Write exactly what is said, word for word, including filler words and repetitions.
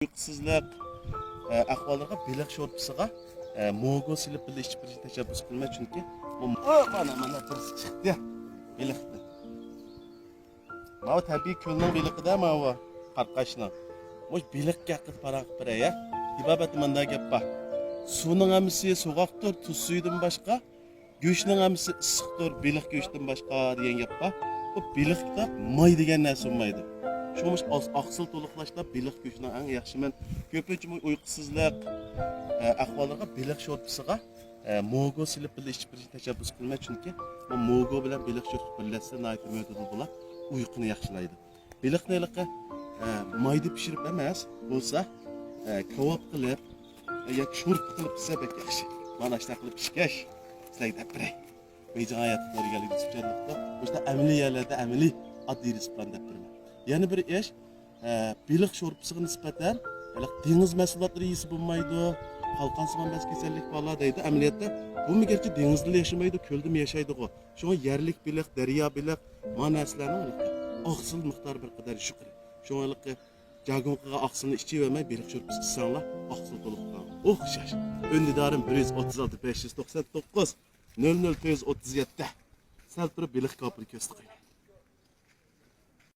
ئۇيقۇسىزلىق، ئە، ئەھۋاللىرىغا بېلىق شورپىسىغا، ئە، موگو سېلىپ بىللە ئىچىپ بېرىشنى تەشەببۇس قىلىمەن، چۈنكى بۇ، ئۇ، مانا، مانا بىرسى چىقتى بېلىقنى. ماۋۇ تەبىئىي كۆلنىڭ بېلىقىدا ماۋۇ قارقاشنىڭ. مۇش بېلىق ھەققىدە پاراڭ قىلىپ بېرەي، يا. تېبابەتتە مۇنداق گەپ بار. سۇنىڭ ھەممىسى سوغۇقتۇر، تۇز سۈيىدىن باشقا. گۆشنىڭ ھەممىسى ئىسسىقتۇر، بېلىق گۆشىدىن باشقا دېگەن گەپ بار. بۇ بېلىقتا ماي دېگەن نەرسە بولمايدۇ. شۇڭا مۇشۇ ئاق-، ئاقسىل تولۇقلاشتا بېلىق گۆشىنىڭ ئەڭ ياخشى. مەن كۆپىنچە بۇ ئۇيقۇسىزلىق، ئە، ئەھۋاللىرىغا بېلىق شورپىسىغا، ئە، موگو سېلىپ بىللە ئىچىپ بېرىشنى تەشەببۇس قىلىمەن، چۈنكى بۇ موگو بىلەن بېلىق شورپىسى بىرلەشسە ناھايىتى مۆتىدىل بولا، ئۇيقۇنى ياخشىلايدۇ. بېلىقنى ھېلىقى، ئە، مايدا پىشۇرۇپ ئەمەس، بولسا، ئە، كاۋاپ قىلىپ، ئە، ياكى شورپا قىلىپ پىشسا بەك ياخشى. مانا شۇنداق قىلىپ پىشكەچ، سىلەرگە دەپ بېرەي. بېيجىڭ ھاياتلىق ئۆگەنلىك دېسىپ چۈشەندىڭىزمۇ؟ مۇشۇنداق ئەمەلىي يەرلەردە ئەمەلىي ئاددىي رېتسېپلارنى دەپ بېرىمەن. يەنە بىر ئىش، ئە، بېلىق شورپىسىغا نىسبەتەن ھېلىقى دېڭىز مەھسۇلاتلىرى يېسە بولمايدۇ، قالقانسىمان بەزى كېسەللىك بارلار دەيدۇ. ئەمەلىيەتتە بۇمۇ گەرچە دېڭىزدىلا ياشىمايدۇ، كۆلدىمۇ ياشايدىغۇ. شۇڭا يەرلىك بېلىق، دەريا بېلىق، مانا نەرسىلەرنىڭ ھېلىقى ئاقسىل مىقدارى بىر قەدەر يۇقىرى. شۇڭا ھېلىقى جاگۇڭ قىلغان ئاقسىلنى ئىچىۋەرمەي، بېلىق شورپىسى ئىچسەڭلار، ئاقسىل تولۇق قىلغان ئوخشاش. ئۈندىدارىم بىر يۈز ئوتتۇز ئالتە، بەش يۈز توقسان توققۇز، نۆل نۆل، تۆت يۈز ئوتتۇز يەتتە. سەل تۇرۇپ بېلىق كاۋىپىنى كۆرسىتىپ قوياي.